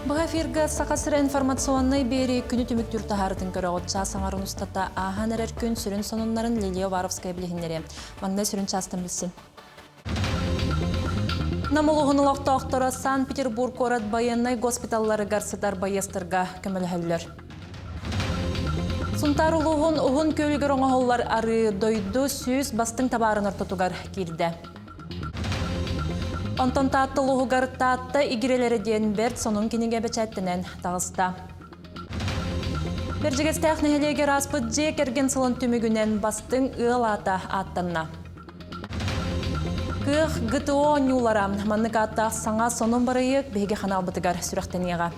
Быһа эфиргэ Саха сирэ информационнай биэрии күнү түмүктүүр таһаарытын көрөҕүт. Чаас аҥарын устата ааһан эрэр күн сүрүн сонуннарын Лилия Уваровская билиһиннэриэ. Маҥнай сүрүн чаастан билсин. Нам улууһун олохтоохторо Санкт-Петербург куорат байыаннай госпиталларыгар сытар байыастарга көмөлөһөллөр. Сунтаар улууһун Уһун Күөлүгэр оҥоһуллар арыы дойду 100 бастыҥ табаарын ортотугар киирдэ. Онтон Таатта улууһугар Таатта игирэлэрэ диэн бэрт сонун кинигэ бэчээттэнэн таҕыста. Бэрдьигэстээх нэһилиэгэр ааспыт дьиэ кэргэн сылын түмүгүнэн бастыҥ ыал аата ааттанна. Кыах ГТО оонньуулара маннык ааттаах саҥа сонун бырайыак биһиги ханаалбытыгар сүрэхтэниэҕэ.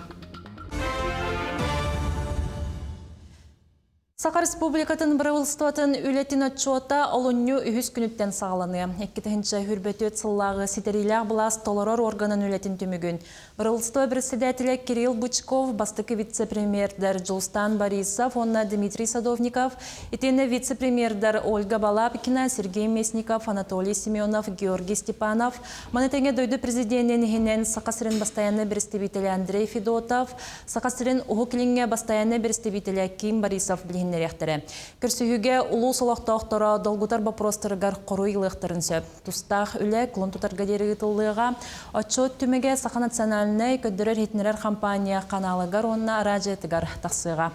Саха Республикатын Бырабыылыстыбатын үлэтин отчуота олунньу үһүс күнүттэн саҕаланыа. 2024 сыллааҕы ситэриилээх былаас толорор органын үлэтин түмүгүн Бырабыылыстыба председателэ Кирилл Бычков, бастакы вице-премьердэр Дьулустаан Борисов уонна Дмитрий Садовников, итиэннэ вице-премьердэр Ольга Балабкина, Сергей Местников, Анатолий Семенов, Георгий Степанов, маны тэҥэ дойду президенин иһинэн Саха сирин бастайааннай бэрэстэбиитэлэ Андрей Федотов, Саха сирин Уһук Илиҥҥэ бастайааннай бэрэстэбиитэлэ Ким Борисов билиһиннэриэхтэрэ. Көрсүһүүгэ улуус олохтоохторо долгутар боппуруостарыгар хоруй ылыахтарын сөп. Тустаах үлэ кулун тутарга диэри ыытыллыаҕа. Отчуот түмүгэ Саха национальнай көрдөрөр-иһитиннэрэр хампаанньа ханаалыгар уонна араадьыйатыгар тахсыаҕа.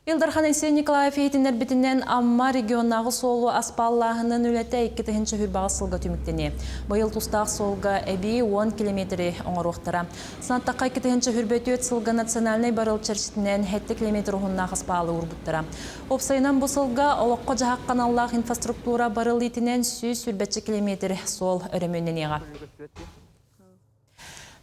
Ил Дархан Айсен Николаев иһитиннэрбитинэн, Амма регионнааҕы суолу аспааллааһынын үлэтэ 2028 сылга түмүктэниэ. Быйыл тустаах суолга эбии 10 километри оҥоруохтара. Санаттахха 2024 сылга национальнай барыл чэрчитинэн 7 километр уһуннаах аспаалы уурбуттара. Уопсайынан бу сылга олоххо-дьаһахха аналлаах инфраструктура барыл иитинэн 120 километр суол өрөмүөннэниэҕэ.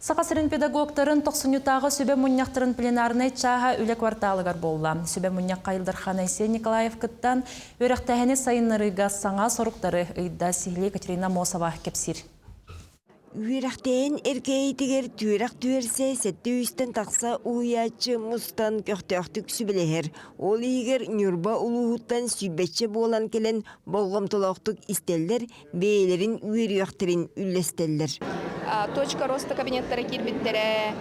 Саха сирин педагогтарын тохсунньутааҕы сүбэ мунньахтарын пленарнай чааһа үлэ кварталыгар буолла. Сүбэ мунньахха Ил Дархан Айсен Николаев кыттан, үөрэхтээһини сайыннарыыга саҥа соруктары ыйда сиһилии Екатерина Мосова кэпсиир. Үөрэхтээһин эркээйитигэр түөрэх түөрсэ 700-тэн тахса уһуйааччы мустан көхтөөхтүк сүбэлэһэр. Ол иһигэр Ньурба улууһуттан сүүрбэччэ буолан кэлэн болҕомтолоохтук истэллэр, бэйэлэрин үөрүйэхтэрин үллэстэллэр. Точка роста кабинеттара киирбиттэрэ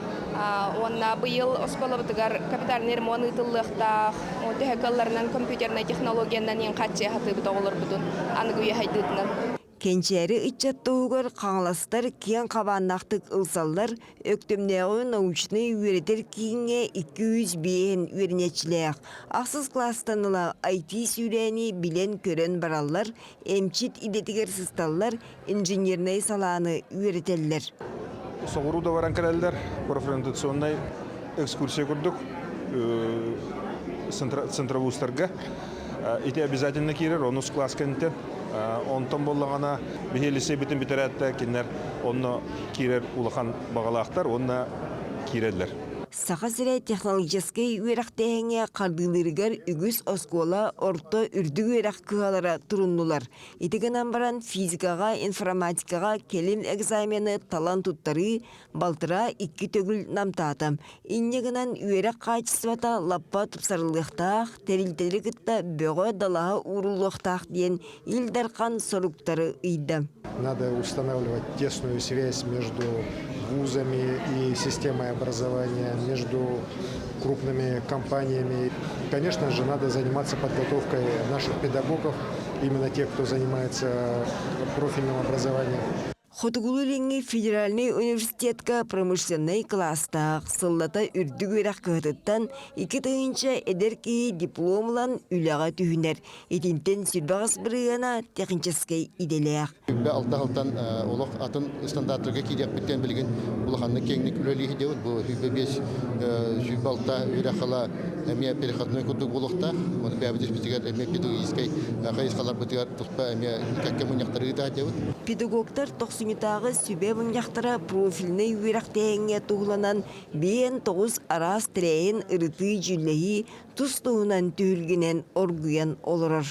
уонна быйыл оскуолабытыгар капитальный ремонт ыытыллыахтаах. Төһө кыалларынан компьютернай технологиянан иэн хааччыйа сатыыбыт оҕолорбутун аныгы үйэ сайдыытынан. Кэнчээри ыччат туһугар хаҥаластар киэҥ хабааннаахтык ылсаллар, Өктөмнөөҕү научнай үөрэтэр кииҥҥэ 205 үөрэнээччилээх. Ахсыс кылаастан ыла IT сүүрээни билэн-көрөн бараллар, эмчит идэтигэр сысталлар, инженернэй салааны үөрэтэллэр. Соҕуруу да баран кэлэллэр, профориентационнай экскурсия курдук центровузтарга. Ити обязательно киирэр, онус класс кэнниттэн. Онтон буоллаҕына биһи лицейбитин бүтэрээт кинилэр онно киирэр улахан баҕалаахтар уонна киирэллэр. Саха сирэ технологическай үөрэхтээһиҥҥэ хардыылыырыгар үгүс оскуола орто үрдүк үөрэх кыһалара туруннулар. Ити гынан баран физикаҕа, информатикаҕа кэлин экзамены талан туттарыы балтараа икки төгүл намтаата. Инньэ гынан үөрэх хаачыстыбата лаппа тупсарыллыахтаах, тэрилтэлэри кытта бөҕө далаһа ууруллуохтаах диэн Ил Дархан соруктары ыйда. Надо устанавливать тесную связь между вузами и системой образования, между крупными компаниями. Конечно же, надо заниматься подготовкой наших педагогов, именно тех, кто занимается профильным образованием. Хотугулуу-Илиҥҥи федеральнай университетка промышленнай кылаастаах, сыллата үрдүк үөрэх кыһатыттан 2000 эдэр киһи диплом ылан үлэҕэ түһүнэр. Итинтэн 28 бырыһыана техническэй идэлээх. 26 сылтан олох атын стандартарга киириэхпиттэн билигин улаханнык киэҥник үлэлии сылдьабыт. Бу 25 26 үөрэх ыла эмиэ переходной курдук буолуохтаах. Ону бэйэбит испитигэр эмиэ педагогическай хайысхаларбытыгар туспа эмиэ кэккэ мунньахтары ыыта сылдьабыт. Педагогтар тохсунньутааҕы сүбэ мунньахтара профильнай үөрэхтээһиҥҥэ туһуланан 59 араас тэрээһин ырытыы-дьүүллэһии тус-туһунан түһүлгэнэн оргуйан олорор.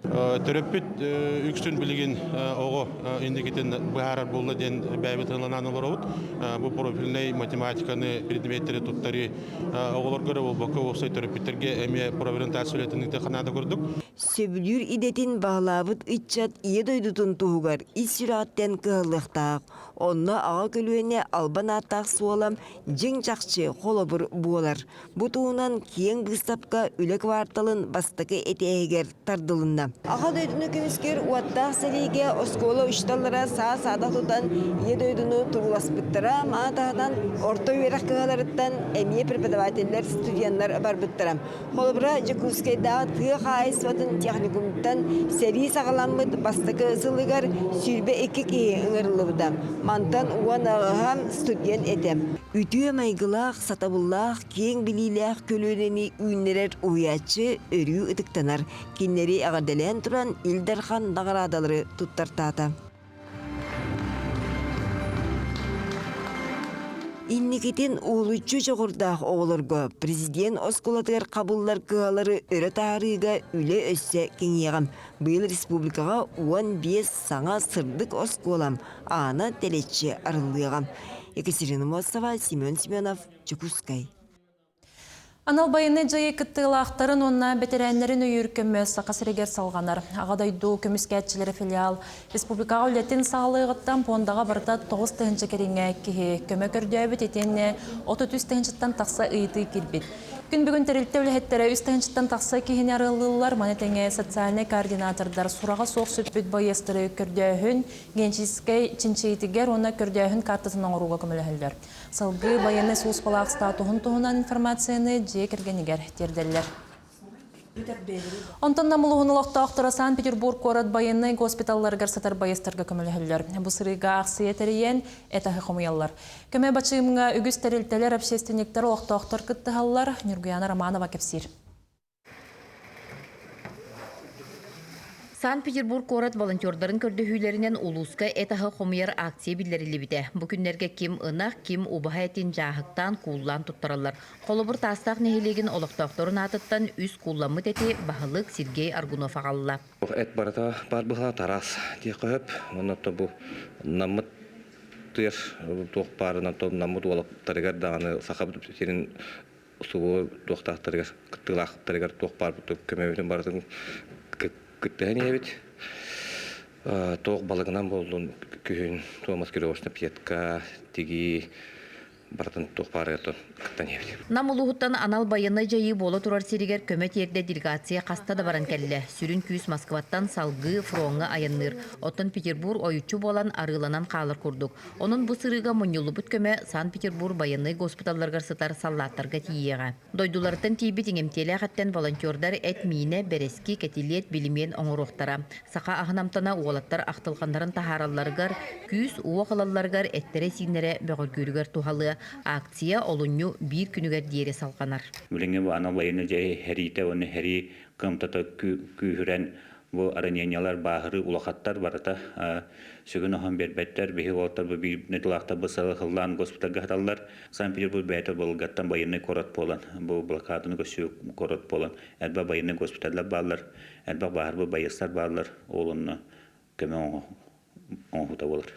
Төрөппүт үксүн билигин оҕо инникитин быһаарар буолла диэн бэйэбит ылынан олоробут. Бу профильнай математиканы предметтэри туттарыы оҕолорго эрэ буолбакка, уопсай төрөппүттэргэ эмиэ профориентация үлэтин ыытыахха наада курдук. Сөбүлүүр идэтин баһылаабыт ыччат Ийэ дойдутун туһугар ис сүрэҕиттэн кыһаллыахтаах. Онно аҕа көлүөнэ албан ааттаах суола дьиҥ-чахчы холобур буолар. Бу туһунан киэҥ быыстапка үлэ кварталын бастакы этээһигэр тардылынна. Аҕа дойдуну көмүскүүр уоттаах сэриигэ оскуола учууталлара саа-саадах тутан Ийэ дойдуну турууласпыттара, маны таһынан орто үөрэх кыһаларыттан эмиэ преподавателлэр, студеннар барбыттара. Холобура, Дьокуускайдааҕы тыа хаһаайыстыбатын техникумуттан сэрии саҕаламмыт бастакы сылыгар 22 киһи ыҥырыллыбыта. Мантан 10 аҕыһа студент этэ. Үтүө майгылаах, сатабыллаах, киэҥ билиилээх көлүөнэни үүннэрэр уһуйааччы өрүү ытыктанар. Кинилэри эҕэрдэлээн туран Ил Дархан наҕараадалары туттартаата. Инникитин уһулуччу дьоҕурдаах оҕолорго президент оскуолатыгар хабыллар кыһалары өрө таһаарыыга үлэ өссө кэҥиэҕим. Быйыл республикаҕа 15 саҥа сырдык оскуолам аана тэлэччи арыллыаҕа. Екатерина Мосова, Семен Семенов, Дьокуускай. Анал байыаннай дьайыы кыттыылаахтарын уонна бэтэрээннэрин өйүүр көмө Саха сиригэр салҕанар. Аҕа дойду көмүскээччилэрэ филиал республикаҕа үлэтин саҕалыаҕыттан пуондаҕа барыта 9 тыһыынча кэриҥэ киһи көмө көрдөөбүт итиэннэ 33 тыһыынчаттан тахса ыйытыы киирбит. Күн бүгүн тэрилтэ үлэһиттэрэ 3 тыһыынчаттан тахса киһини арыаллыыллар. Маны тэҥэ социальнай координатордар сураҕа суох сүппүт байыастары көрдөөһүн, генетическэй чинчийиитигэр уонна көрдөөһүн картатын оҥорууга көмөлөһөллөр. Салгыы байыаннай сулууспалаах статуһун туһунан информацияны дьиэ кэргэнигэр тиэрдэллэр. Онтон Нам улууһун олохтоохторо Санкт-Петербург куорат байыаннай госпиталларыгар сытар байыастарга көмөлөһөллөр. Бу сырыыга аахсыйа тэрийэн, эт аһы хомуйаллар. Көмө бачыымҥа үгүс тэрилтэлэр, общественниктар, олохтоохтор кыттыһаллар. Нюргуяна Романова кэпсиир. Санкт-Петербург куорат волонтердарын көрдөһүүлэринэн улууска эт аһы хомуйар акция биллэриллибитэ. Бу күннэргэ ким ынах, ким убаһа этин дьааһыктаан, кууллаан туттараллар. Холобур, Таастаах нэһилиэгин олохтоохторун аатыттан үс куулламмыт эти баһылык Сергей Аргунов аҕалла. Эт барыта баар быһа тараас диэххэ сөп. Онон бу наммыт тыар туох баарынан наммыт уолаттарыгар даҕаны саха сирин субу туохтаахтарыгар кыттыылаахтарыгар туох баар көмөбүтүн барытын кыттыһан иһэбит. Туох балыгынан буоллун күһүн туох маскировочная петка, тигии барытын туох баарыгар кыттан иһэбит. Нам улууһуттан анал байыаннай дьайыы буола турар сиригэр көмө тиэрдэ делегация хаста да баран кэллэ. Сүрүн күүс Москваттан салгыы фроҥҥа айанныыр. Оттон Петербург ойуччу буолан арыыланан хаалар курдук. Онон бу сырыыга мунньуллубут көмө Санкт-Петербург байыаннай госпиталларыгар сытар саллааттарга тиийиэҕэ. Дойдуларыттан тиийбит иҥэмтиэлээх эттэн волонтердар эт миинэ, бэрэски, кэтилиэт, билимиэн оҥоруохтара. Саха аһын амтана уолаттар ахтылҕаннарын таһааралларыгар, күүс-уох ылалларыгар эттэрэ-сииннэрэ бөҕөргүүрүгэр туһалыа. Акция олунньу биир күнүгэр диэри салҕанар. Билиҥҥи бу анал байыаннай дьайыы сэриитэ уонна сэрии кыамтата күүһүрэн бу ранениялар бааһырыы улахаттар барыта сүгүн оһон биэрбэттэр. Биһи уолаттар бу биир нытылаахтар бу сыллаан госпитальга сыталлар. Санкт-Петербург бэйэтэ Волгаттан военный куорат буолан, бу блокаданы көссүү куорат буолан, элбэх военный госпиталлар бааллар, элбэх бааһырбыт байыастар бааллар, ол онно көмө оҥоһуута буолар.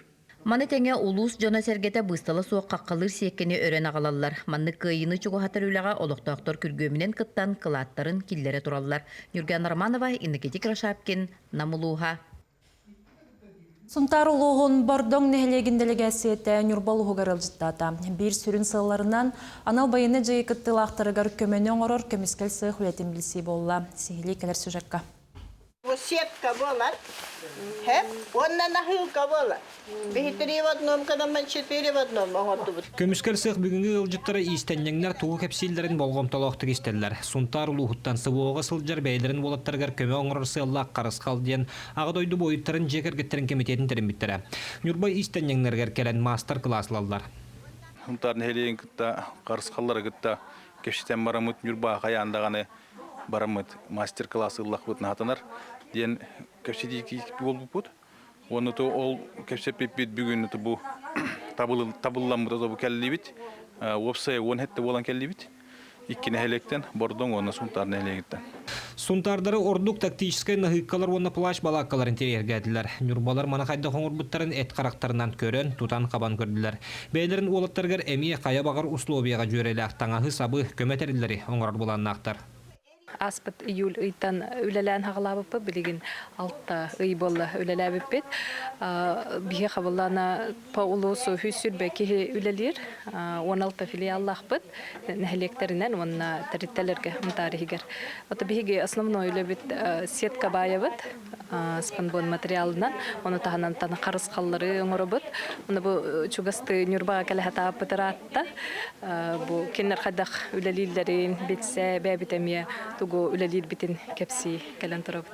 Маны тэҥэ улуус дьоно-сэргэтэ быыстала суох хаххалыыр сиэккэни өрөн аҕалаллар. Маннык кыайыыны чугаһатар үлэҕэ олохтоохтор күргүөмүнэн кыттан кылааттарын киллэрэ тураллар. Нюрган Романова, Иннокентий Крошапкин, Нам улууһа. Сунтаар улууһун Бордоҥ нэһилиэгин дэлэгээссийэтэ Ньурба улууһугар ыалдьыттаата. Биир сүрүн сыалларынан анал байыаннай дьайыы кыттыылаахтарыгар көмөнү оҥорор көмүскэл сыах үлэтин билсии буолла. Сиһилии кэлэр сюжекка. Бу сетка буолар, уонна наһыылка буолар. Биһи три в одном, когда четыре в одном оҥордубут. Көмүскэл сыах бүгүҥҥү ыалдьыттара иистэнньэҥнэр тугу кэпсииллэрин болҕомтолоохтук истэллэр. Сунтаар улууһуттан СВО-ҕа сылдьар бэйэлэрин уолаттарыгар көмө оҥорор сыаллаах Харысхал диэн Аҕа дойду буойуттарын дьиэ кэргэттэрин кэмитиэтин тэриммиттэрэ. Ньурба иистэнньэҥнэригэр кэлэн маастар-кылаас ылаллар. Сунтаар нэһилиэгин кытта Харысхаллары кытта кэпсэтэн бараммыт Ньурба хайаан даҕаны бараммыт мастер-класс ыллахпытын хатанар диэн кэпсэтии буолбуппут. Уонна то ол кэпсэппиппит бүгүн бу табылламмыта бу кэллибит. Уопсайа 17 буолан кэллибит. Икки нэһилиэктэн, Бордоҥ уонна Сунтаар нэһилиэгиттэн. Сунтаардары ордук тактическай наһыыккалар уонна плащ-балааккалар интэриэһиргээтилэр. Ньурбалар маны хайдах оҥорбуттарын эт харахтарынан көрөн, тутан-хабан көрдүлэр. Бэйэлэрин уолаттарыгар эмиэ хайа баҕар условияҕа дьүөрэлээх таҥаһы-сабы, көмө тэриллэри оҥорор былааннаахтар. Ааспыт июль ыйтан үлэлээн хаҕалаабыппыт, билигин 6 ый буолла үлэлээбиппит. Биһи хабыллана по улуусу 120 киһи үлэлиир, 16 филиаллаахпыт нэһилиэктэринэн уонна тэрилтэлэргэ Мытаар иһигэр. Ото биһиги основной үлэбит сетка баайабыт, спанбон материалынан, ону таһынан тана харысхаллары оҥоробут. Ону бу чугасты Ньурбаҕа кэлэ сатаабыт ыраатта. Бу кинилэр хайдах үлэлииллэрин билсэ, бэйэбит эмиэ тугу үлэлиирбитин кэпсии кэлэн турабыт.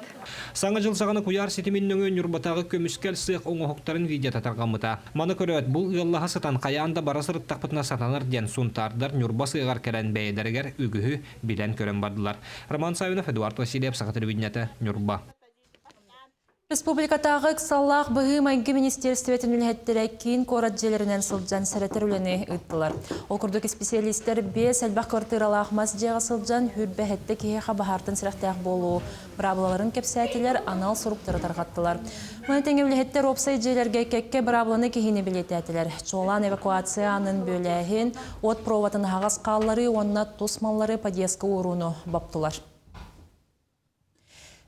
Саҥа дьыл саҕана куйаар ситимин нөҥүө Ньурбатааҕы көмүскэл сыах оҥоһуктарын видеота тарҕаммыта. Маны көрөөт, бу ыаллаһа сытан хайаан да бара сырыттахпытына сатанар диэн сунтаардар Ньурба сыаҕар кэлэн бэйэлэригэр үгүһү билэн-көрөн бардылар. Роман Савинов, Эдуард Васильев, Саха телевидениета, Ньурба. Республикатааҕы ыксаллаах быһыы-майгы министиэристибэтин үлэһиттэрэ киин куорат дьиэлэринэн сылдьан сэрэтэр үлэни ыыттылар. Ол курдук исписэлиистэр биэс элбэх квартиралаах мас дьиэҕэ сылдьан 27 киһиэхэ баһаартан сэрэхтээх буолуу быраабылаларын кэпсээтилэр, анал суруктары тарҕаттылар. Маны тэҥэ үлэһиттэр уопсай дьиэлэргэ кэккэ быраабыланы киһини бэлиэтээтилэр. Чуолаан эвакуация аанын бүөлээһин, уот проводын аһаҕас хаалларыы уонна тус маллары подъездка уурууну боптулар.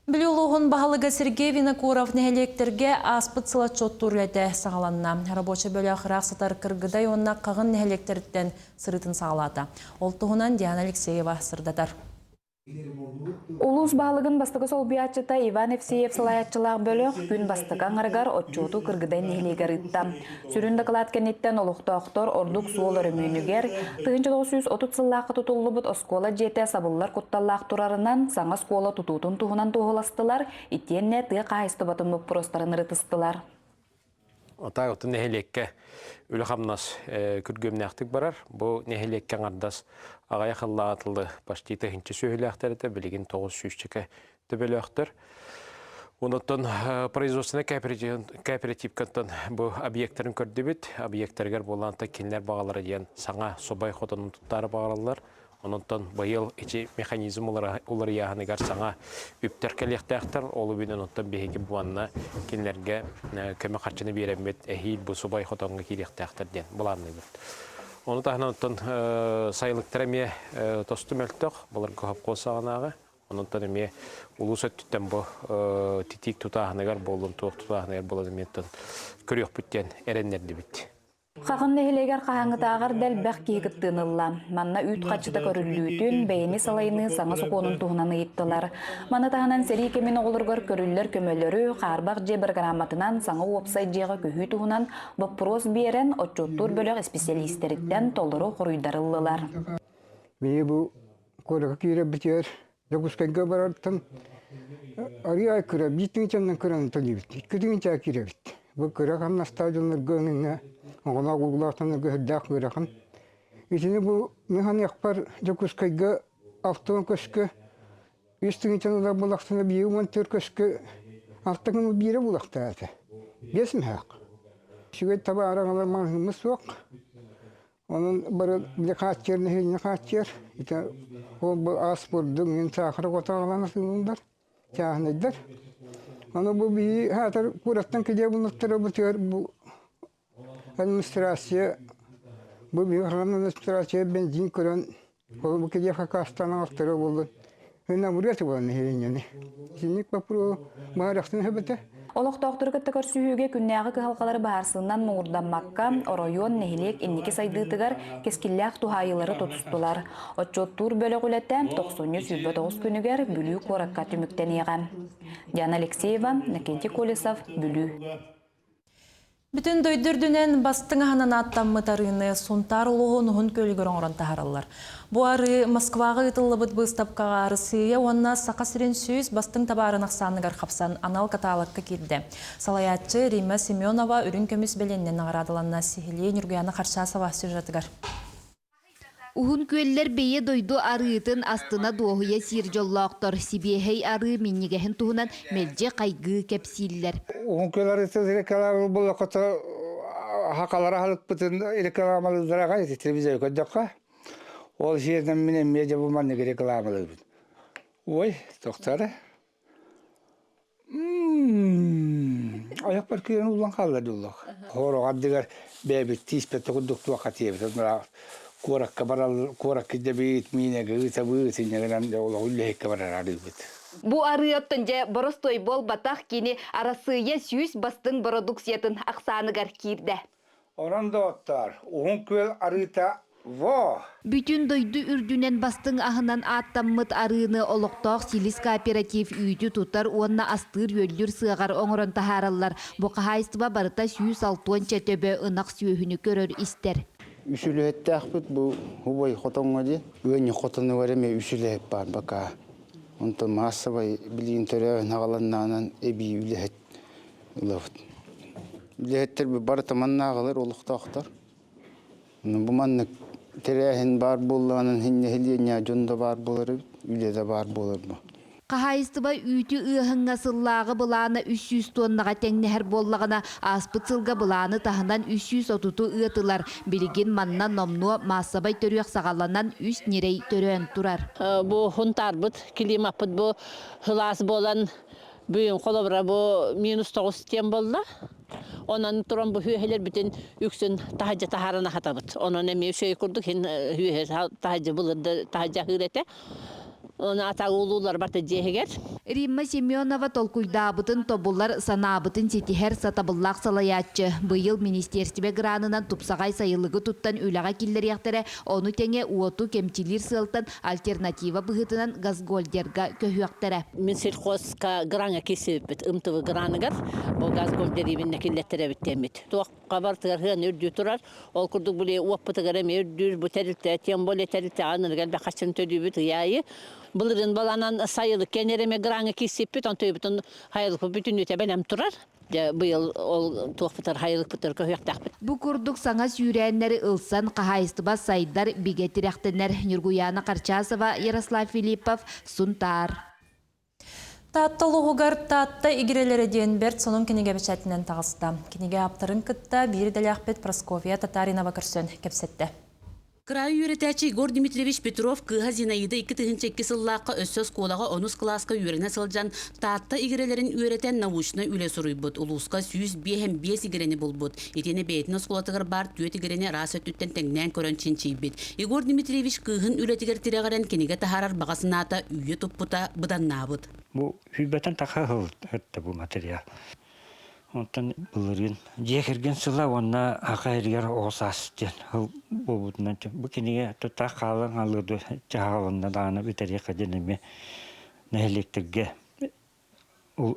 Бүлүү улууһун баһылыга Сергей Винокуров нэһилиэктэргэ ааспыт сыл отчуоттуур үлэтэ саҕаланна. Рабочай бөлөх ыраах сытар Кыргыдай уонна Хаҕын нэһилиэктэриттэн сырыытын саҕалаата. Ол туһунан Диана Алексеева сырдатар. Улуус баһылыгын бастакы солбуйааччыта Иван Евсеев салайааччылаах бөлөх күн бастакы аҥарыгар отчуоту Кыргыдай нэһилиэгэр ыытта. Сүрүн дакылаат кэнниттэн олохтоохтор ордук суол өрөмүөнүгэр 1930 сыллаахха тутуллубут оскуола дьиэтэ сабыллар кутталлаах турарынан саҥа оскуола тутуутун туһунан туоһуластылар, итиэннэ тыа хаһаайыстыбатын боппуруостарын ырытыстылар. Отаа отун нэһилиэккэ үлэ-хамнас күргүөмнээхтик барар. Бу нэһилиэккэ аҥардас аҕыйах ыллаатылы почти тыһыынча сүөһүлээхтэр этэ, билигин 900-чэкэ төбөлөөхтөр. Онтон производственный кооперативкаттан бу объектарын көрдүбүт. Объектарыгар буолаанта кинилэр баҕалара диэн саҥа субай хотонун туттаары баҕараллар. Ононтон быйыл ичи механизм уларыйааһыныгар саҥа үптэр кэлиэхтээхтэр. Ол үбүнэн оттон биһиги буанна кинилэргэ көмө харчыны биэрэммит эһиил бу субай хотоҥҥо киириэхтээхтэр диэн былаанныыбыт. Ону таһынан оттон сайылыктара эмиэ тосту мөлтөх, былыргы хопкуос саҕанааҕы. Онон эмиэ улуус өттүттэн бу титиик тутааһыныгар буоллун, туох тутааһыныгар буолан эмиэ көрүөхпүт диэн эрэннэрдибит. Хаҕын нэһилиэгэр хаһааҥҥытааҕар да элбэх киһи кыттыыны ылла. Манна үүт хаччыта көрүллүүтүн, бэйэни салайыныы саҥа сокуонун туһунан ыйыттылар. Маны таһынан сэрии кэмин оҕолоругар көрүллэр көмөлөрү, хаарбах дьиэ бырагырааматынан саҥа уопсай дьиэҕэ көһүү туһунан боппуруос биэрэн, отчуоттуур бөлөх исписэлиистэриттэн толору хоруйдары ыллылар. Биһиги бу Куоракка киирэрбитигэр Дьокуускайга барартан арыый ай кыра биир тыһыынчанан кыраны төлүүбүт. Икки тыһыынчаҕа киирэбит. Бу кыра хамнастаах дьоннорго өҥөҥө оҕолоох уоллаах дьоннорго сүрдээх ыарахан. Итини бу мин саныахпар Дьокуускайга 60 көскө үс тыһыынчаны ылар буоллахтарына биир 14 көскө алта гына биирэ буолуохтаах этэ. Биэс мөһөөх. Үчүгэй табаары аҕалар маҕаһыыммыт суох. Онон бары били хааччыйар нэһилиэнньэ хааччыйар. Ити ол бу ас бурдук мин саахара хотоҕолоон атыылыыллар, чааһынайдар. Ону бу биһи аатар куораттан кэлиэ булуктара бутугар бу администрация бу биһи администрация бензин көрөн ол бу кэлиэ хакастан оҥортара буоллун Ынабырыат буолан нэһилиэнньэни. Итинник боппуруоһу быһаарыахтын сөп этэ. Олохтоохтору кытта көрсүһүүгэ күннээҕи кыһалҕалары быһаарсыынан муҥурдаммакка, оройуон, нэһилиэк инники сайдыытыгар кэскиллээх туһаайыылары тутустулар. Отчуоттуур бөлөх үлэтэ тохсунньу 29 күнүгэр Бүлүү куоракка түмүктэниэҕэ. Диана Алексеева, Иннокентий Колесов, Бүлүү. Бүтүн дойду үрдүнэн бастыҥ аһынан ааттаммыт арыыны Сунтаар улууһун Уһун Күөлүгэр оҥорон таһаараллар. Бу арыы Москваҕа ыытыллыбыт быыстапкаҕа Арассыыйа уонна Саха сирин 100 бастыҥ табаарын ахсааныгар хапсан анал каталогка киирдэ. Салайааччы Римма Семенова үрүҥ көмүс бэлиэннэн наҕараадаланна. Сиһилии Ньургуяна Харчасова сюжетыгар. Уһун күөллэр бэйэ дойду арыытын астына дуоһуйа сиир дьоллоохтор, сибиэһэй арыы минньигэһин туһунан мэлдьи хайгыы кэпсииллэр. Уһун күөл арыытын рекламалыыр буоллахха хахалара аһылыкпытын рекламалыыллар аҕай телевизоры көрдөххө. Ол сиэринэн мин эмиэ дьэ бу маннык рекламалыыбын. Ой, тохтары. Айахпар киирэн уллан хаалла дуллах. Хороҕ ардыгар бэйэбит тииспэт курдук туохха тиэбит. Куоракка барал, куоракка дьэбиит, миинэгэ ыытабыт, инньэ олох үлэһиккэ барар арыыбыт. Бу арыыттан дьэ боростуой буолбатах кини Арассыыйа 100 бастыҥ бородууксуйатын ахсааныгар киирдэ. Онон доҕоттоор, Уһун Күөл арыыта во! Бүтүн дойду үрдүнэн бастыҥ аһынан ааттаммыт арыыны олохтоох Силис кооператив үүтү тутар уонна астыыр-үөллүүр сыаҕар оҥорон таһаараллар. Бу хаһаайыстыба барыта 160 төбө ынах сүөһүнү көрөр-истэр. Үс үлэһиттээхпит бу убай хотоҥҥо дии. Ыанньык хотонугар эмиэ үс үлэһит баар бакаа. Онтон маассабай билигин төрөөһүн аҕаланнаанан эбии үлэһит ылабыт. Үлэһиттэр барыта маннааҕылар олохтоохтор. Бу маннык тэрээһин баар буоллаҕына нэһилиэнньэ дьон да баар буолар эбит, үлэ да баар буолар бу. Хаһаайыстыба үүтү ыаһыҥҥа сыллааҕы былаана 300 туоннаҕа тэҥнэһэр буоллаҕына, ааспыт сылга былааны таһынан 330-у ыатылар. Билигин манна номнуо маассабай төрүөх саҕаланан үс ньирэй төрөөн турар. Бу хунтаарбыт климаппыт бу сылаас буолан бүгүн холобура бу минус 9 диэн буолла. Онон туран бу үөһэлэрбитин үксүн таһырдьа таһааран аһатабыт. Онон эмиэ үчүгэй курдук иһин үөһэ таһырдьа былыр таһырдьа аһыыр этэ. Оны атаҕуулуулар барта дьиэһигэр. Римма Семенова толкуйдаабытын тобулар, санаабытын ситиһэр сатабыллаах салайааччы. Быйыл министиэристибэ гранынан тупсаҕай сайылыгы туттан үлэҕэ киллэриэхтэрэ, ону тэҥэ уоту кэмчилиир сыалтан альтернатива быһыытынан газгольдерга көһүөхтэрэ. Мин сельхозка граҥа киирсибиппит МТВ граныгар бу газгольдер ибиннэ киллэттэрэбит диэммит. Туохха барытыгар сыана үрдүү турар. Ол курдук били уоппутугар эмиэ үрдүүр бу тэрилтэ, тем более тэрилтэҕэ аныгы элбэх харчыны төлүүбүт ый аайы. Былырыын баланан сайылык кэннэр эмиэ граҥа киирсиппит, онтуйбутун хайылыкпыт бүтүннүүтэ бэлэм турар. Дьэ, быйыл ол туохпутар хайылыкпытар көһүөхтээхпит. Бу курдук саҥа сүүрээннэри ылсан хаһаайыстыба сайдар бигэ тирэхтэнэр. Ньургуйаана Харчасова, Ярослав Филиппов, Сунтаар. Таатта улууһугар Таатта игирэлэрэ диэн бэрт сонун кинигэ бэчээтинэн таҕыста. Кинигэ ааптарын кытта биир идэлээхпит Прасковья Татаринова көрсөн кэпсэттэ. Кыраайы үөрэтээччи Егор Дмитриевич Петров кыыһа Зинаида 2002 сыллаахха өссө оскуолаҕа онус кылааска үөрэнэ сылдьан Таатта игирэлэрин үөрэтэн научнай үлэ суруйбут, улууска 105 игирэни булбут. Итиэннэ бэйэтин оскуолатыгар баар түөрт игирэни араас өттүттэн тэҥнээн көрөн чинчийбит. Егор Дмитриевич кыыһын үлэтигэр тирэҕирэн кинигэ таһаарар баҕа санаата үүйэ туппута быданнаабыт. Бу сүүрбэттэн тахса сыл бу материал. Онтон былырыын дьиэ кэргэн сыла уонна аҕа эригэр оҕо саас диэн сыл буолбутунан бу кинигэ тутаах хаалан хаалыа дуо чаһаҕаланна даҕаны бүтэриэххэ диэн эмиэ нэһилиэктэргэ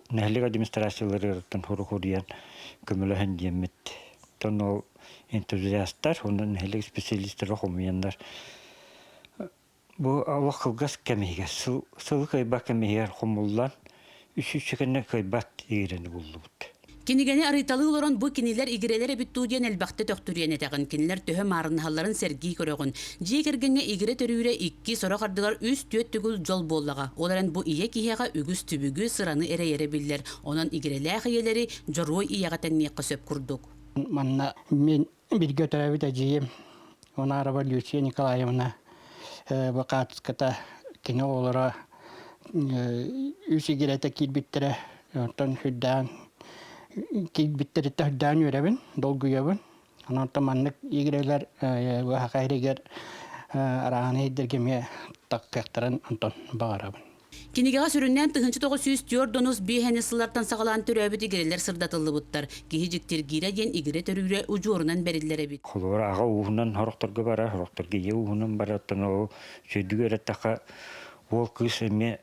нэһилиэк администрацияларыттан хуруйан көмөлөһөн диэммит. Оттон ол энтузиастар уонна нэһилиэк специалистара хомуйаннар бу олох кылгас кэм иһигэр сыл сылы кыайбат кэм иһигэр хомуллан үс сүүсчэкэннэ кыайбат игирэни буллубут. Кинигэни арыйталыы олорон бу кинилэр игирэлэр эбит дуу диэн элбэхтэ төхтүрүйэн этэҕин. Кинилэр төһө маарыннаһалларын сэргии көрөҕүн. Дьиэ кэргэҥҥэ игирэ төрүүрэ икки, сорох ардыгар үс-түөрт төгүл дьол буоллаҕа. Ол эрэн бу ийэ киһиэхэ үгүс түбүгү, сыраны эрэйэрэ биллэр. Онон игирэлээх ийэлэри дьоруой ийэҕэ тэҥниэххэ сөп курдук. Манна мин бииргэ төрөөбүт эдьиийим Унарова Люция Николаевна бакаатыската кини оҕолоро үс игирэтэ киирбиттэрэ. Оттон сүрдээн киирбиттэриттэн сүрдээн үөрэбин, долгуйабын. Онон маннык игирэлэр быһаха иһигэр арааһын иһирдэргэ эмиэ тахсыахтарын онтон баҕарабын. Кинигэҕэ сүрүннээн 1904 биэһэни сыллартан саҕалаан төрөөбүт игирэлэр сырдатыллыбыттар. Киһи дьиктиргиирэ диэн игирэ төрүүрэ удьуорунан бэриллэр эбит. Холобур, аҕа ууһунан сорохторго барар, сорохторго ийэ ууһунан барар. Оттон ол сүрдүгү эрэттэххэ, уол кыыс эмиэ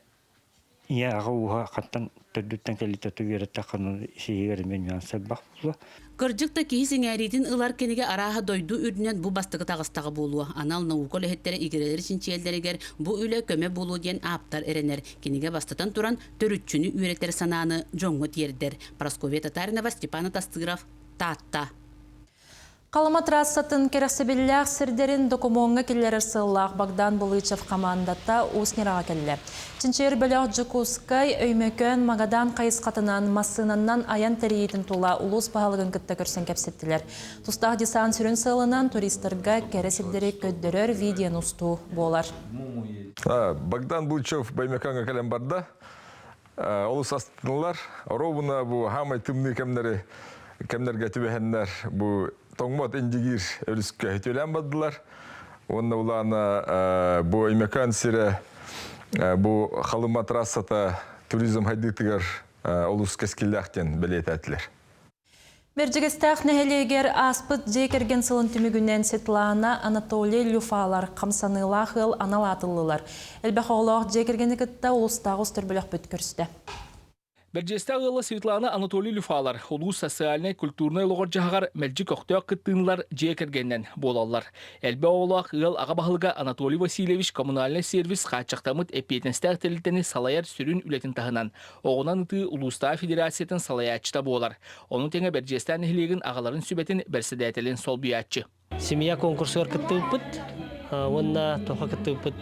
Ийэ аҕа ууһа хантан төрдүттэн кэлиитэ үөрэттэххэ сиһигэр эмиэ нюанс элбэх буолуо. Кырдьык да киһи сэҥээриитин ылар кинигэ арааһа дойду үрдүнэн бу бастакы таҕыстаҕа буолуо. Анал наука үлэһиттэрэ игирэлэри чинчийэллэригэр бу үлэ көмө буолуо диэн ааптар эрэнэр. Кинигэ бастатан туран төрүччүнү үөрэтэр санааны дьоҥҥо тиэрдэр. Прасковья Татаринова, Степан Атастыров, Таатта. Халыма трассатын кэрэхсэбиллээх сирдэрин докумуоҥҥа киллэрэр сыаллаах Богдан Булычев хамаандата Уус Ньараҕа кэллэ. Чинчийэр бөлөх Дьокуускай, Өймөкөөн, Магадан хайысхатынан массыынаннан айан тэрийиитин тула улуус баһылыгын кытта көрсөн кэпсэттилэр. Тустаах десант сүрүн сыалынан туристарга кэрэ сирдэри көрдөрөр видеоны устуу буолар. Богдан Булычев Өймөкөөҥҥө кэлэн барда. Олус астынылар. Оруобуна бу хаамай тымныы кэмнэри кэмнэргэ түбэһэннэр бу тоҥмот Индигиир өрүскэ үтүөлээн бардылар. Уонна улаана бу Өймөкөөн сирэ бу Халыма трассата туризм хайдыытыгар олус кэскиллээх диэн бэлиэтээтилэр. Бэрдьигэстээх нэһилиэгэр ааспыт дьиэ кэргэн сылын түмүгүнэн Светлана, Анатолий Люфалар хамсаныылаах ыал анал аатыллылар. Элбэх оҕолоох дьиэ кэргэни кытта улуустааҕы устар бөлөхпүт көрүстэ. Бэрдьиэстээх ыала Светлана Анатолий Люфалар улуус социальнай-культурнай олоҕор-дьаһаҕар мэлдьи көхтөөх кыттыынылар дьиэ кэргэнинэн буолаллар. Элбэх оҕолоох ыал аҕа баһылыга Анатолий Васильевич коммунальнай сервис хааччахтаммыт эппиэтинэстээх тэрилтэни салайар сүрүн үлэтин таһынан оҕунан ытыы улуустааҕы федерациятын салайааччыта буолар. Ону тэҥэ Бэрдьиэстээх нэһилиэгин аҕаларын сүбэтин бэрэссэдээтэлин солбуйааччы. Семья конкурсугар кыттыбыппыт уонна тоха кыттыбыппыт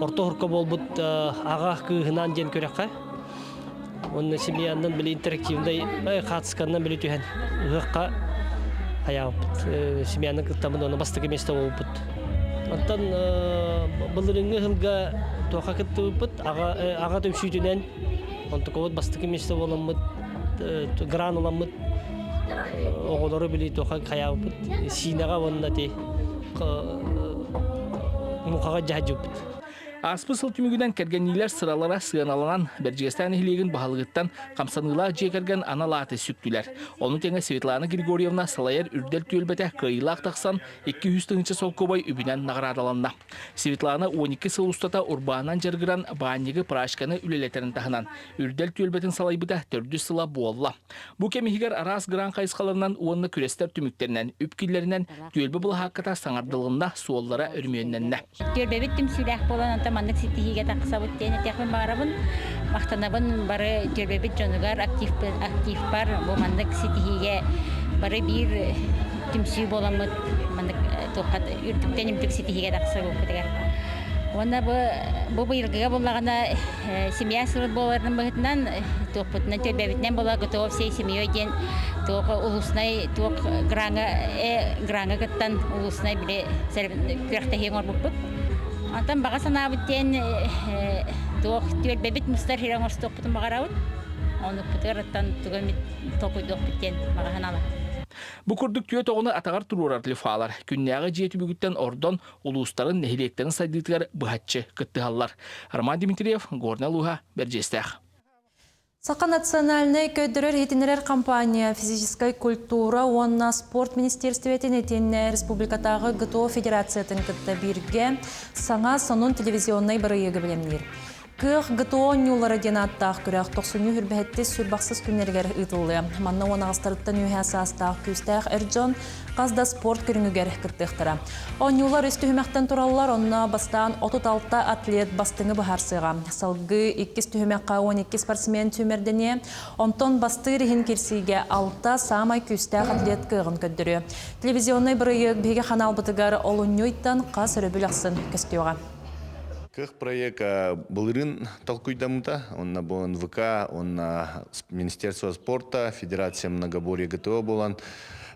орто хурка буолбут аҕа кыыһынаан диэн күрэххэ уонна семьянан били интерактивнай хаатысканнан били түһэн ыһыахха хайаабыппыт семьянан кыттаммыт уонна бастакы место буолбуппут. Оттон былырыыҥҥы ыһылга туохха кыттыбыппыт аҕа аҕа түмсүүтүнэн онтукабыт бастакы место буоламмыт гран ыламмыт оҕолору били туохха хайаабыппыт сиинэҕэ уонна ти мухаҕа дьаһадьыппыт. Ааспыт сыл түмүгүнэн кэргэнниилэр сыралара сыаналанан, Бэрдьигэстээн нэһилиэгин баһылыгыттан хамсаныылаах дьиэ кэргэн анал ааты сүктүлэр. Ону тэҥэ Светлана Григорьевна салайар үрдэл түөлбэтэ кыайыылаах тахсан, 200 тыһыынча солкуобай үбүнэн наҕараадаланна. Светлана 12 сыл устата урбаанынан дьарыгыран баанньыгы, прачканы үлэлэтэрин таһынан, Үрдэл түөлбэтин салайбыта төрдүс сыла буолла. Бу кэм иһигэр араас гран хайысхаларынан уонна күрэстэр түмүктэринэн, үп киллэринэн түөлбэ былаһаакката саҥардылынна, суоллара өрөмүөннэннэ. Түөлбэбит түмсүүлээх буолан, онтон маннык ситиһиигэ тахсабыт диэн этиэхпин баҕарабын. Махтанабын бары түөлбэбит дьонугар, активпар бу маннык ситиһиигэ бары биир түмсүү буоламмыт маннык туохха үрдүктэн үрдүк ситиһиигэ тахсыбыппытыгар. Уонна бу бу быйылгыга буллаҕына семья сылы буоларын быһыытынан туохпутунан төлбөбүтүнэн буола готов всей семьей диэн туох улуснай туох граҥа граҥа кыттан улуснай били күрэхтэһии оҥорбуппут. Онтон баҕа санаабыт диэн туох түөлбэбит мустар сирэ оҥостуохпутун баҕарабыт. Онукпутугар оттон тугу эмит толкуйдуохпут диэн баҕа санаалаах. Бу курдук түөрт оҕону атаҕар туруорар лифалар күннээҕи дьиэ түбүгүттэн ордон улуустарын, нэһилиэктэрин сайдыытыгар быһаччы кыттыһаллар. Роман Дмитриев, Горнай улууһа, Бэрдьиэстээх. Саха национальнай көрдөрөр-иһитиннэрэр компания физическай культура уонна спорт министиэристибэтин итиэннэ республикатааҕы ГТО федерациятын кытта бииргэ саҥа сонун телевизионнай бырайыагы бэлэмниир. Кыах ГТО оонньуулара диэн ааттаах күрэх тохсунньу хүрбэһэттис сүрбахсыс күннэригэр ыытыллыа. Манна уон аҕыстарыттан үөһээ саастаах күүстээх эр дьон хас да спорт көрүҥүгэр кыттыахтара. Оонньуулар үс түһүмэхтэн тураллар, онно бастаан 36 атлет бастыҥы быһаарсыаҕа. Салгыы иккис түһүмэххэ 12 спортсмен сүүмэрдэниэ, онтон бастыыр иһин кирсиигэ алта саамай күүстээх атлет кыаҕын көрдөрүө. Телевизионнай бырайыак биһиги ханаалбытыгар олунньу ыйтан хас өрөбүл ахсын көстүөҕэ. Кыах проект былырыын толкуйдаммыта. Онно бу НВК, онно Министерство спорта, Федерация многоборья ГТО буолан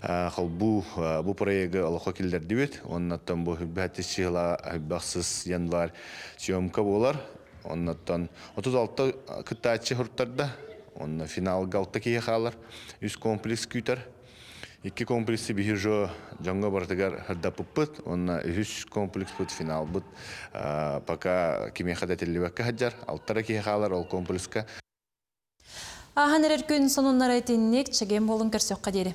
холбуу бу проегы олоххо киллэрдибит. Оннуттан бу хүлбэһэттис чыһыла хүлбэхсыс январь съемка буолар. Оннуттан 36 кыттааччы хуруттарда. Онно финалга алта киһи хаалар. Үс комплекс күүтэр. Икки комплексы биһи уже дьоҥҥо барытыгар сырдаппыппыт уонна үһүс комплекспыт финалбыт пока кимиэхэ да этиллибэккэ сылдьар. Алтара киһи хаалар ол комплекска. Ааһан эрэр күн сонуннара итинник чэгиэн буолун көрсөххө диэри.